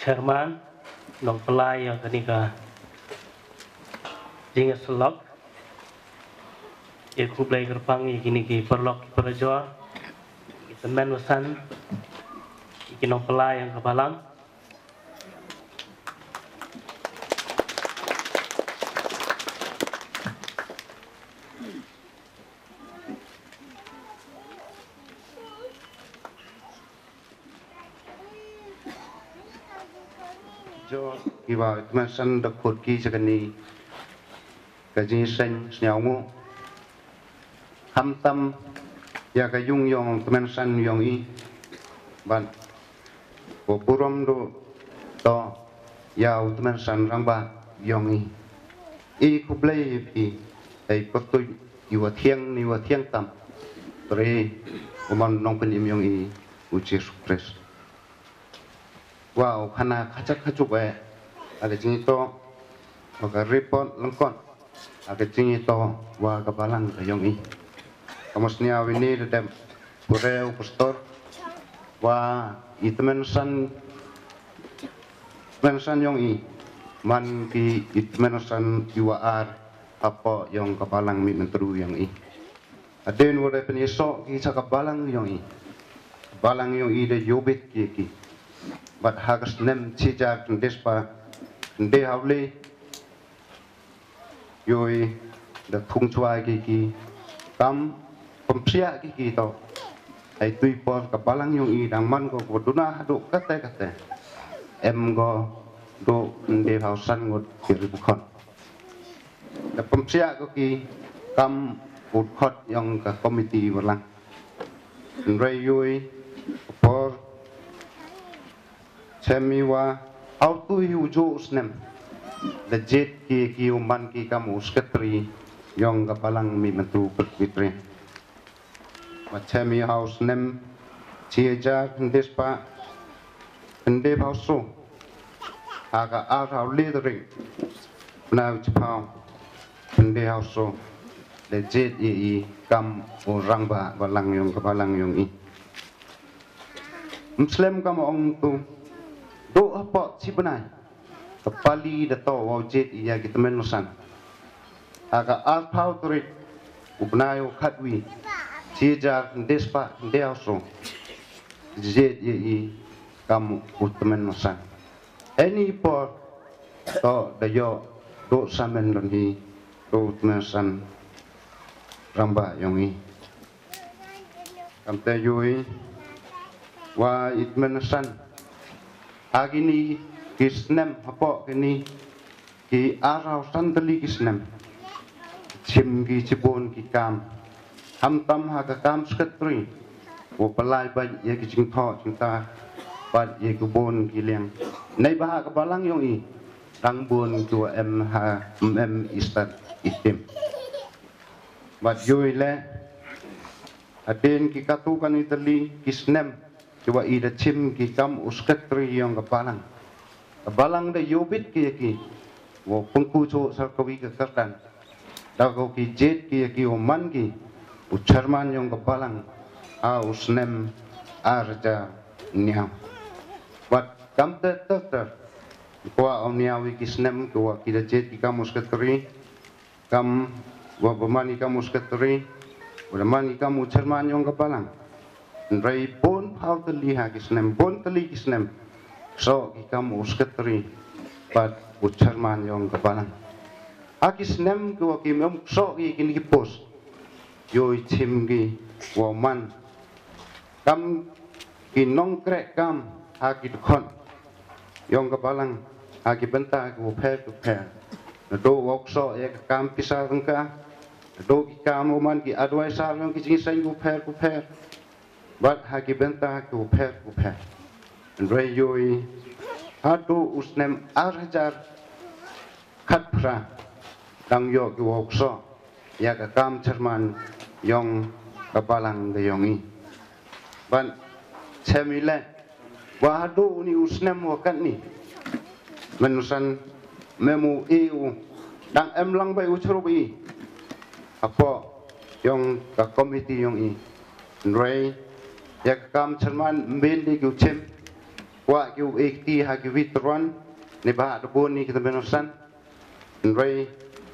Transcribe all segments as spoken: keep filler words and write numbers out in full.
Chairman, nongpynlait ïa kane ka jingïasyllok. Ïa khublei kyrpang ïa kine ki paralok ki parajor, ki tymmen basan, ïa ki nongpynlait ïa ka balang. Jong kiba tymmen san da khot ki sha kane ka jingïaseng sñiawngooh. Khamtam ïa ka yung yong tymmen san yong i. Bad ko burom do to ïa u tymmen san rangbah yong i. I khublei ïa phi, ei pyrtuit i wa thiang ni wa thiang tam. Tre u man nongpynim yong i u Jisu Khrist. Wow, khana kachak kachup eh. Ada jingito, wa ka report lengkot. Ada jingito, wa ka balang ka yong i. Kamu sñiaw ini da dep pure u pastor. Wa i tymmen san, tymmen san yong i. Man ki i tymmen san i wa ar hapoh yong ka balang Mihmyntdu yong i. Hadien wa da pynïasoh ki sha ka balang yong i. Balang yong i da ïoh bit ki ki. Bad ha ka snem chi hajar khyndai spah khyndai hawle. Yoi da thung chwa ki ki. Kam pynpsiah ki ki to. Ai tui por ka balang yong i dang man ko ko duna haduh kate kate. Em ko do nde hau san ngut ki ribukhon. Da pynpsiah ko ki kam u dkhot yong ka komiti balang. Hynrei yoi por chem i wa hau tu hi u juh u snem. Da jied ki ki u man ki kam u sekretari yong ka balang Mihmyntdu Presbyterian. Wa chem i hau snem chi hajar khyndai spah khyndai phaw so. Ha ka ar hawle tarik bnai u chiphaw khyndai phaw so. Da jied i i kam u rangbah balang yong ka balang yong i. Mslem kam ong tu do hapoh chi bnai. Ka pali da to wa u jied ïa ki tymmen basan. Ha ka ar phaw tarik u bnai u khatwi chi hajar khyndai spah khyndai phaw so. Jied ïa i kam u tymmen basan. Any por to da ïoh do samen don hi do tymmen basan rangbah yong i. Kamte yoi wa i tymmen basan. Ha kini ki snem hapoh kini ki ar hau san tylli ki snem. Chim ki chibun ki kam. Khamtam ha ka kam sekretari. Wa pynlait bad ïa ki jingthoh jingtah bad ïa ki bun ki liang. Neibhah ka balang yong i. Dang bun ki wa em ha em i stad i tim. Bad yoi le. Hadien ki katu kani tylli ki snem ki wa i da chim ki kam u sekretari yong ka balang. Ka balang da ïoh bit ki ïa ki wa pynkuchuh sar kawi ka kyrdan. Da ko ki jied ki ïa ki u man ki u chairman yong ka balang ha u snem ar hajar hynñiew. Bad kamte ter ter ko wa u hynñiew ïa ki snem ki wa ki da jied ki kam u sekretari. Kam wa ba man i kam u sekretari, wa da man i kam u chairman yong ka balang. Hynrei bun phaw tylli ha ki snem, bun tylli ki snem. Soh ki kam u sekretari bad u chairman yong ka balang. Ha ki snem ki wa ki mem soh ki kini ki post. Yoi chim ki wa man kam ki nongkreh kam ha ki dkhot yong ka balang ha ki bynta ki wa pher ki wa pher. Naduh wa ksoh ïa ka kam pisa tyngka, naduh ki kam u man ki advisor yong ki jingseng ki wa pher ki wa pher. Bad ha ki bynta ki wa pher ki wa pher. Hynrei yoi haduh u snem ar hajar khatphra dang ïoh ki wa ksoh ïa ka kam chairman yong ka balang ka yong i. Ban chem i leh wa haduh uni u snem wa katni. Mynsan mem u i u dang em lang bai u chrup i hapoh yong ka komiti yong i. Hynrei ïa ka kam chairman mbin di ki u chem. kwah ki u ekti ha ki wit ruan ne ba da bun ni kita benosan. Hynrei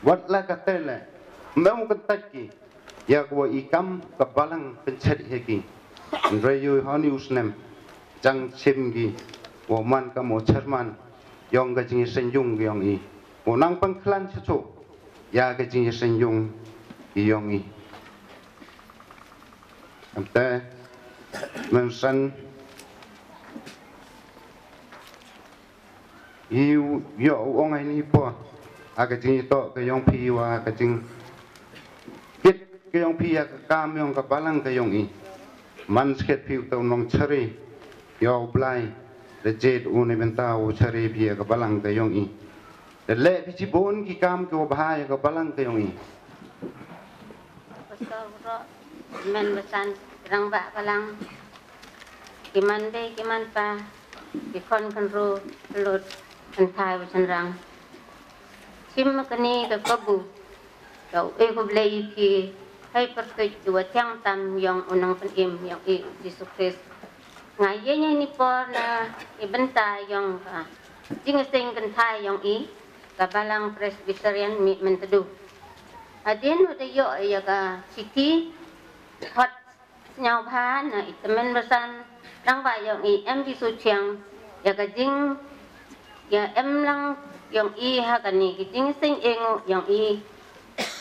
wat la ka tele mem u kyntait ki ïa ka wa i kam ka balang pynchet ïa ki. Hynrei yu honi u snem jang chim ki wa man ka mo chairman yong ka jingïaseng yung yong i. Mo nang pangkhlan chachu ïa ka jingïaseng yung yong i. Amte mensan i yo u ong ai ni po a ka jingïatoh ka yong phi wa ka jing kit ka yong phi ïa ka kam yong ka balang ka yong i. Man sket phi u tau nong chari yo u blai da jet u ne benta u chari phi ïa ka balang ka yong i. Da le phi chi bon ki kam ki wa bha ïa ka balang ka yong i. Pastor Bro, men besan rang ba balang. Ki man bei ki man pa, ki khon khynru, lut, kynthai wa chynrang. Chim ma kani ka kabu ka u e khublei ïa phi hai pyrtuit ki wa thiang tam yong u nongpynim yong i u Jisu Khrist. Nga ïeng ïa ni por na i bynta yong ka jingïaseng kynthai yong i ka Balang Presbyterian Mih Myntdu. Hadien wa da ïoh ïa ka chithi hot sñiawbha na i tymmen basan nang ba yong i em Jisu Chiang ïa ka jing ïa em lang yong i ha kani ka jingseng engu yong i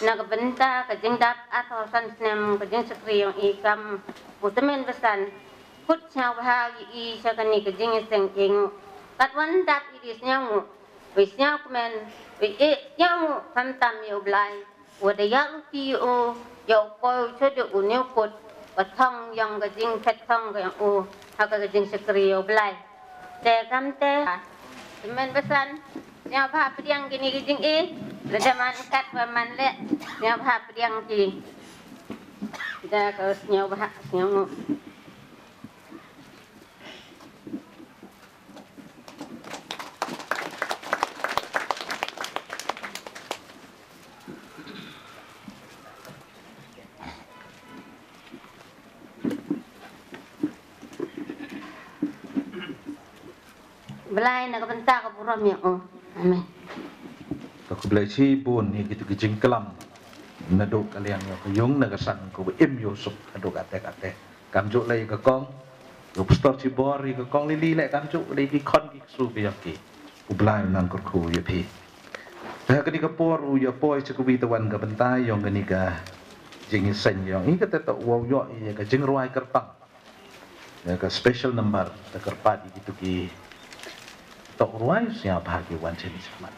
na ka bynta ka jingdap arphew san snem ka jingshakri yong i kam u tymmen basan. Kut sñiawbha ïa i sha kani ka jingseng engu kat wan dap i di sñiawngu. Wei sñiaw kmen, wei e sñiawngu khamtam ïa u Blai. Wa da ïa u ti u ïa u poi u chode u ne u kut ka thong yong ka jingphet thong ka yong u ha ka jingshakri ïa u Blai. Te kam te tymmen basan sñiawbha pdiang kini ki jing i. Lada man kat wa man le sñiawbha pdiang ki. Da ka sñiawbha sñiawngu. Blai na ka bynta ka burom ïa u. Amen. Ka khublei shibun ïa kitu ki jingklam naduh ka liang ïa ka yung na ka san ka im ïa u suk haduh kate kate. Kam ju lei ka kong ïa u pastor Chibor ïa ka kong Lili le kam ju lei ki khon ki ksu ki ïa ki. U Blai u nang kyrkhu ïa phi. Te kani ka por u ïa poi cha ka wi ta wan ka bynta yong kani ka jingïaseng yong i kata ta u ïoh ïa ka jingrwai kyrpang. Ïa ka special number ta kyrpad ïa kitu ki tok rwai sñiawbha ki wan chini smat.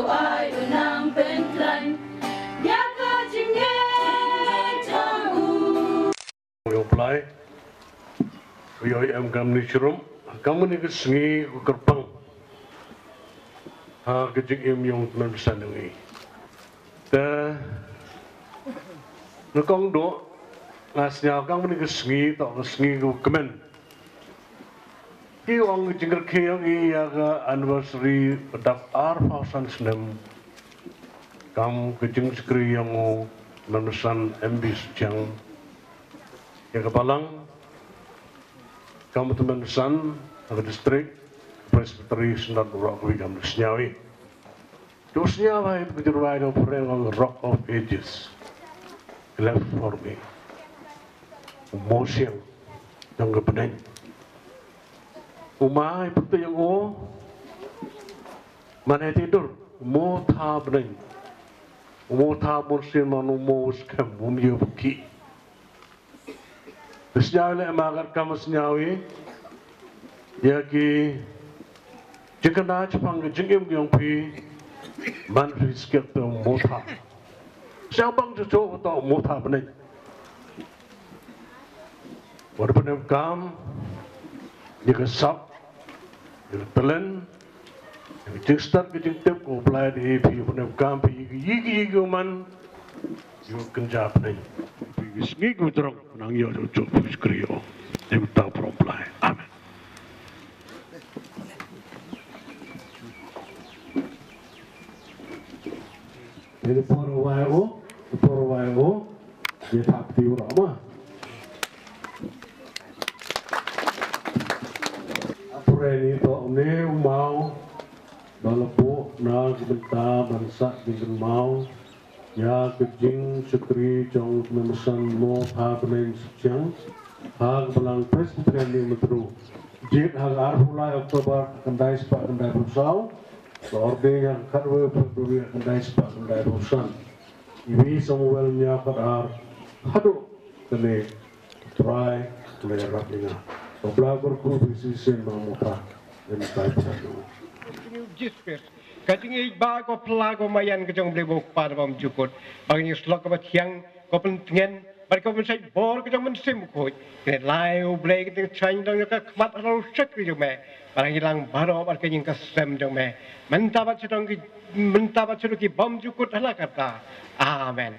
Ai u nang pyntlaiñ ïa ka jingngeit jong u. Ïong Blei u ïoh em kam ni shrum kam ni ka sngi u kyrpang ha ka jingim ïong tymmen basan ïong i. Te na kong do nga sñiaw kam ni ka sngi to ka sngi u kmen. Ki ong ka jingkyrkhu ïong i ïa ka anniversary ba dap arphew san snem kam ka jingshakri ïong u tymmen basan M B Suchiang ïa ka balang kam u tymmen basan ha ka district Presbytery Synod Rock wi kam sñiaw i. Jong sñiaw ba ïa ka jingruwai jong phareng ong Rock of Ages. Left for me. U mosing jong ka bneng. U ma ïa pyrte ïong u man ïa te dur. U mo tha bneng. U mo tha bun sien man u mo skhem u mo ïa pyrki. Te sñiaw leh ma kat kam sñiaw i ïa ki jingkynda chapang ki jingim ki ong phi man phi skhem te mutha. Sñiaw bang chuchu to mutha bneng. Wat bneng kam ïa ka sap ïa ka talent. Jingstad ka jingtip ko Blai da phi pynep kam phi yigi yigi man. Yu kynja pynai phi sngi ko drong nang yo do chok phi skri o. Jingta prom Blai. Amen. Jadi por wai o, por wai o. Ye thap ti ura ma. Apure ni to ne umau. Ba la buh na ka bynta ban sah jingkynmaw ïa ka jingshakri jong u Kmie Mawsan Mo Tha Bneng Suchiang ha ka Balang Presbyterian Mawthadraishan. Jied ha ka arphew lai October khyndai spah khyndai phew saw, la ordain ha ka khatwei February khyndai spah khyndai phew san. Iwi Samuel ñiaw khatar haduh kane. Trai le rap ina. Ko Blai kyrkhu bisi sien ma mutha. Len tai pisa tu. Ka jingïeit ba ko pla ko maïan ka jong Blei ba u Kpa bymjukut. Ba ka jingslok kaba thiang ko pyntngen. Ba ko pynsait bor ka jong Mynsiem Bakhuid. Kane lai U Blei ka jingshaiñ dang ka khmat ha u shakri jong me. Ba ka jinglang baroh ba ka jingkasem jong me. Mynta bad sha dong ki mynta bad sha dong ki bymjukut hala kata. Amen.